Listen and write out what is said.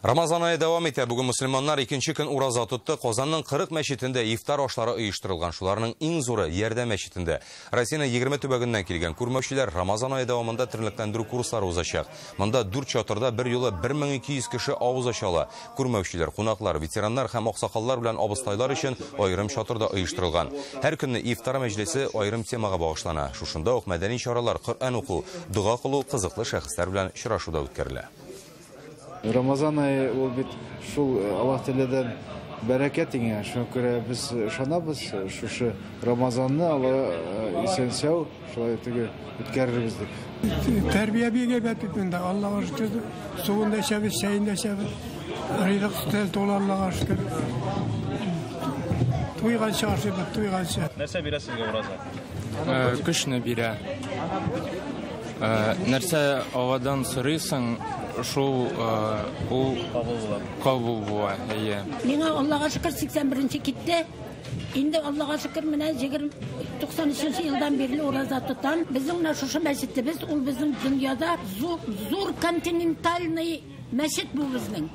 Рамазан ае дәвам итә. Бүген мөселманнар икенче көн ураза тотты. Казанның 40 мәчетендә ифтар ашлары оештырылган. Шуларның иң зуры Ярдәм мәчетендә. Россиянең 20 төбәгеннән килгән күрмәүчеләр Рамазан ае дәвамында тернәкләндерү курслары узачак. Монда 4 чатырда бер юлы 1200 кеше авыз ача ала. Күрмәүчеләр, кунаклар, ветераннар һәм аксакаллар белән абыстайлар өчен аерым чатыр да оештырылган. Һәр көнне ифтар мәҗлесе аерым темага багышлана. Шушында ук мәдәни чаралар, Коръән уку, дога кылу, кызыклы шәхесләр белән очрашу да үткәрелә. Рамазан ае ул бит шул Аллаһ Тәгаләдән бәрәкәт иңә. Шуңа күрә без ышанабыз, шушы Рамазанны Алла исән-сау шулай теге үткәрербез дип. Тәрбия бик әйбәт бит монда. Аллаһка шөкер, суын да эчәбез, чәен дә эчәбез. Ризык өстәл тулы, Аллаһка шөкер. Туйганчы ашыйбыз, туйганчы. Нәрсә бирә сезгә ураза? Көчне бирә. Нәрсә Алладан сорыйсың, шул ул кабул була. Кабул була, әйе. Миңа Аллаһка шөкер 81-нче китте. Инде Аллаһка шөкер менә 93 елдан бирле ураза тотам. Безнең менә шушы мәчетебез, ул безнең дөньяда зур, зур континентальный мәчет бу безнең.